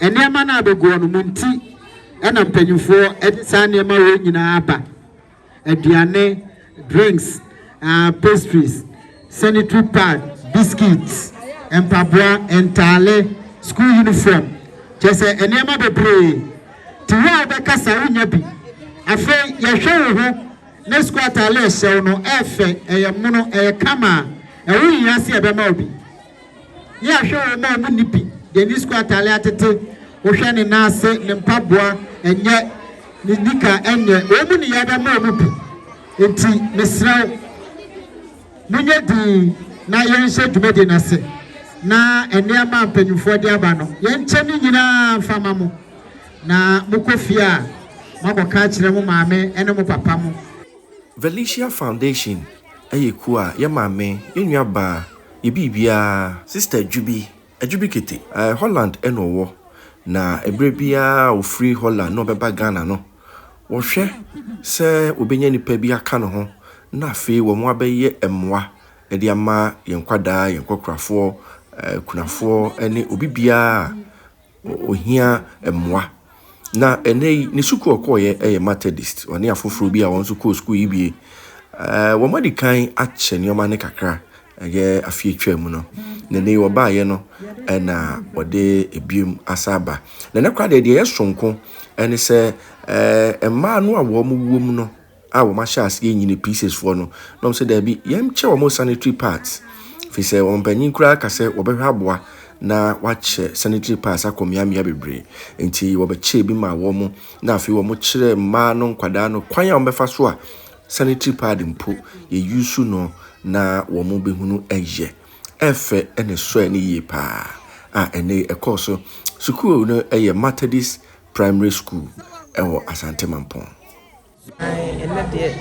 Nneɛma no a bɛguɔ no mo nti ɛna mpanyinfoɔ ɛde saa nneɛma wei nyinaa aba. Aduane, drinks, pastries, sanitary pad, biscuits, mpaboa, ntaale, school uniform. Kyerɛ sɛ nneɛma bebree. Te hɔ a wobɛkasa wonya bi. Afei yɛhwɛ wo ho na sukuu ataale a ɛhyɛ wo no ɛɛfɛ, ɛyɛ mono, ɛyɛ kama a ɛho nhia sɛ yɛbɛma wo bi. Ne ahwɛ wɔn a wɔn ni bi deɛ ne sukuu ataale atete, wohwɛ ne nan ase, ne mpaboa ɛnyɛ, ne nika ɛnyɛ, wɔn mu ne yɛbɛma wɔn bi. Nti mesrɛ wo, monyɛ dinn na yɛnhyɛ dwumadie n'ase na nneɛma a mpanyinfoɔ de aba no yɛnkyɛ ne nyinaa mfa ma mo na mokɔ fie a moakɔka akyerɛ mo maame ne mo papa mo. Velicia Foundation yɛ kuo a yɛ maame, yɛ nua baa, yɛ biribiara, Sister Jubi, Ajubi Kete, Holland ɛna ɔwɔ. Na ɛberɛ biara a ofiri Holland na ɔbɛba Ghana no, wɔhwɛ sɛ obɛnya nipa bi aka ne ho na afei wɔn abɛyɛ mmoa de ama yɛn nkwadaa, yɛn nkɔkorafoɔ, kunafoɔ ne obi biara a ohia mmoa. Na ɛnɛ yi, ne sukuu a ɔkɔɔeɛ yɛ Methodist. Ɔne afoforɔ bi a wɔn nso kɔɔ sukuu yi bi. Wɔn adi kan akyɛ nneɛma no kakra ɛyɛ afe atwa mu no. Na ɛnɛ yi wɔbaeɛ no ɛna wɔde ebiem asa aba. Na ɛnɛ koraa deɛ, deɛ ɛyɛ sononko ɛne sɛ mmaa no a wɔn wɔ mu no a wɔn ahyɛ aseɛ nyini P6 foɔ no, na wɔn sɛ daabi, yɛnkyɛ wɔn sanitary pads. Firi sɛ wɔn mpanyin koraa ka sɛ wɔbɛhwɛ aboa na wakyɛ sanitary pads akɔ mmeammea bebree. Nti wɔbɛkyɛ bi ma wɔn na afei wɔn kyerɛ mmaa no nkwadaa no kwan a wɔbɛfa so a sanitary pad mpo yɛ use no na wɔn bɛhunu ɛyɛ. Ɛfɛ ɛna ɛsɔ ani yie paa a ɛnɛ ɛkɔɔ so. Sukuu no ɛyɛ Methodist Primary School ɛwɔ Asante Mampɔn. Ɛnɛ deɛ,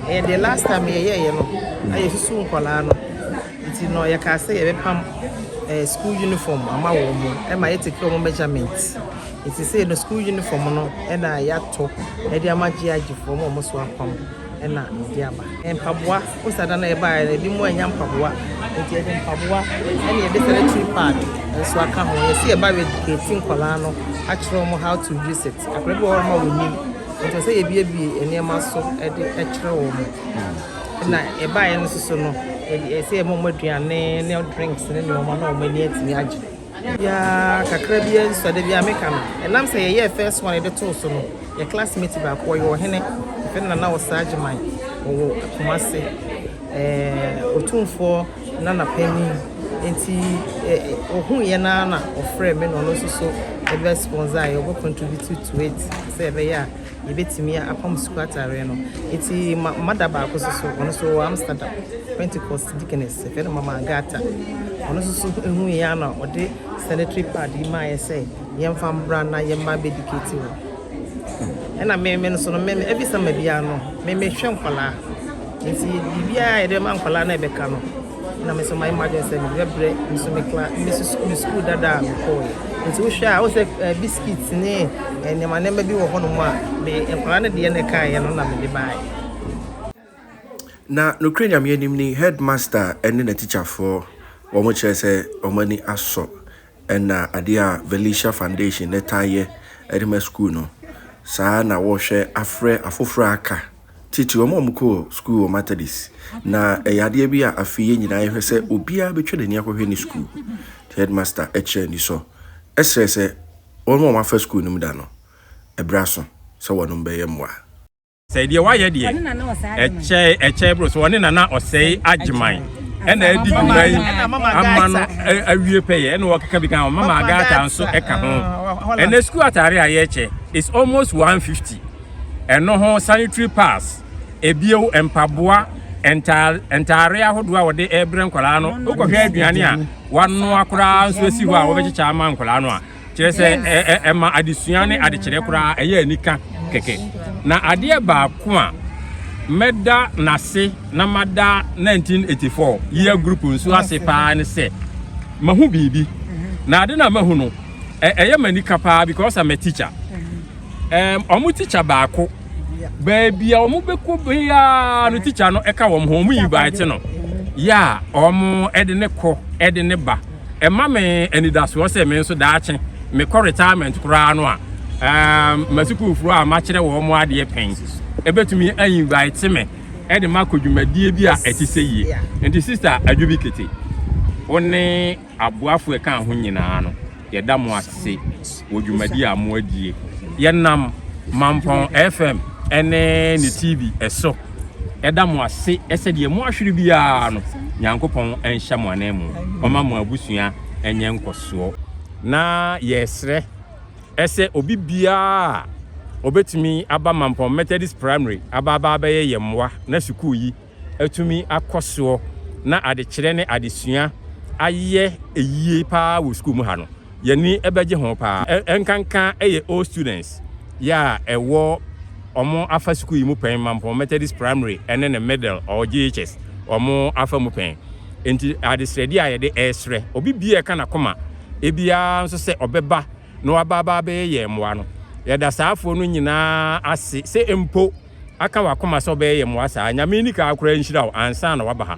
ɛyɛ deɛ last time yɛyɛɛyɛ no na yɛsusu nkɔlaa no nti no yɛkaa sɛ yɛbɛpam school uniform ama wɔn mo ɛma yɛtake wɔn measurement. Nti sei no school uniform no ɛna yɛatɔ ɛde ama gyeagyefoɔ ma wɔn so apam ɛna yɛde aba. Mpaboa wosada na yɛbaeɛ no, ebi mu anya mpaboa nti yɛde mpaboa ɛna yɛde sanitary pad nso aka ho. Yɛsi yɛba educate nkɔlaa no akyerɛ wɔn how to use it. Akɔla bi wɔ hɔ ma wɔnim nti sɛ yɛbiebie nneɛma so ɛde ɛkyerɛ wɔn. Na yɛbaeɛ no nso so no, yɛde ɛsɛ yɛma wɔn aduane ne drinks ne nneɛma na wɔn ani atumi agye biara kakra bi. Nso ade bi a meka no, ɛnam sɛ yɛyɛɛ first one yɛde too so no, yɛ classmate baako ɔyɛ ɔhene, yɛfrɛ no Nana Ɔsaa Agyeman, ɔwɔ Kumase, Otumfoɔ nana panyin. Nti ɔhuu yɛn ara na ɔfrɛ me na ɔno nso so ɛbɛ sponsor a yɛbɛ contribute to it sɛ ɛbɛyɛ a yɛbɛtumi apam sukuu ataareɛ no. Nti mada baako so so ɔno nso wɔ Amsterdam, Pentecost deaconess, yɛfrɛ no Mama Agata. Ɔno nso so ehu yɛn na ɔde sanitary pad yi maa yɛ sɛ yɛmfa mbra na yɛmma bɛdicate wɔ. Ɛna me nso no, me every summer biara no me mehwɛ nkwadaa nti biribiara yɛde ma nkwadaa na ɛbɛka no na me nso mayɛ m'adwene sɛ mede bɛbrɛ me nso me class, me nso me school dada a mekɔɔyɛ. Nti wohwɛ a, wosɛ biscuit ne nneɛma nneɛma bi wɔ hɔnom a me nkwadaa no deɛ na ɛkaeɛ no na mede baeɛ. Na nokura Nyame anim ni, headmaster ne n'atikyafoɔ wɔn kyerɛ sɛ wɔn ani asɔ ɛna adeɛ a Velicia Foundation ne taa yɛ ɛde ma school no. Saa na wɔrehwɛ afrɛ afoforɔ aka titi wɔn a wɔkɔɔ school wɔ Methodist. Na ɛyɛ adeɛ bi a afei yɛn nyinaa yɛhwɛ sɛ obiara bɛtwa n'ani akɔhwɛ ne school. Headmaster ɛkyerɛ ani sɔ ɛsrɛ sɛ wɔn a wɔafa school no mu da no ɛbrɛ aso sɛ wɔn bɛyɛ mmoa. Sɛ deɛ wayɛ deɛ ɛkyɛ ɛkyɛ bro so ɔne Nana Ɔsɛe Agyeman ɛna adi dwuma yi ama no awie pɛyɛ. Ɛna wɔkeka bi ka ho, Mama Agata nso ɛka ho. Ɛnɛ sukuu atare a yɛkyɛ is almost 150. Ɛno ho sanitary pads ebio, mpaboa, ntaare ahodoɔ a wɔde ɛbrɛ nkwadaa no. Wokɔhwɛ aduane a wanoa koraa nso asi hɔ a wɔbɛkyekyɛ ama nkwadaa no a kyerɛ sɛ ɛma adesua ne adekyerɛ koraa ɛyɛ anika kɛkɛ. Na adeɛ baako a mɛda n'ase na mada 1984 year group nso ase paa ne sɛ mahu biribi na ade na mahu no ɛyɛ m'anika paa because I'm a teacher. Ɔmo teacher baako, baabi a ɔmo bɛkɔ biara no, teacher no ɛka wɔn ho, ɔmo invite no yɛ a ɔmo ɛde ne kɔ ɛde ne ba. Ɛma me anidasoɔ sɛ me nso daakye Mekɔ retirement koraa no a, masukuufoɔ a makyerɛ wɔn mo adeɛ pɛn ɛbɛtumi ainvite me ɛde makɔ dwumadie bi a ɛte sɛ yie. Nti Sister Adwobi Kete, wo ne aboafo ɛka ho nyinaa no, yɛda mo ase wɔ dwumadie a mo adie. Yɛnam Mampɔn FM ɛne ne TV ɛso ɛda mo ase ɛsɛ deɛ mo ahwere biara no, Nyankopɔn ɛnhyɛ mo anan mu, ɔma mo abusua ɛnyɛ nkɔsoɔ. Na yɛsrɛ ɛsɛ obi biara a obetumi aba Mampɔn Methodist Primary aba abɛyɛ yɛn mmoa na sukuu yi atumi akɔ soɔ na adekyerɛ ne adesua ayɛ eyie paa wɔ sukuu mu ha no, yɛni ɛbɛgye ho paa. Ɛnkanka ɛyɛ old students yɛ a ɛwɔ ɔmo afa sukuu yi mu pɛn, Mampɔn Methodist Primary ɛne ne middle or JHS ɔmo afa mu pɛn. Nti adesrɛdeɛ a yɛde ɛresrɛ obi bia ɛka n'akoma ebiara nso sɛ ɔbɛba na waba aba abɛyɛ yɛn mmoa no, yɛda saafoɔ no nyinaa ase sɛ mpo aka wakoma sɛ ɔbɛyɛ yɛn mmoa saa. Nyame ni kaa koraa nhyira wo ansa na waba ha.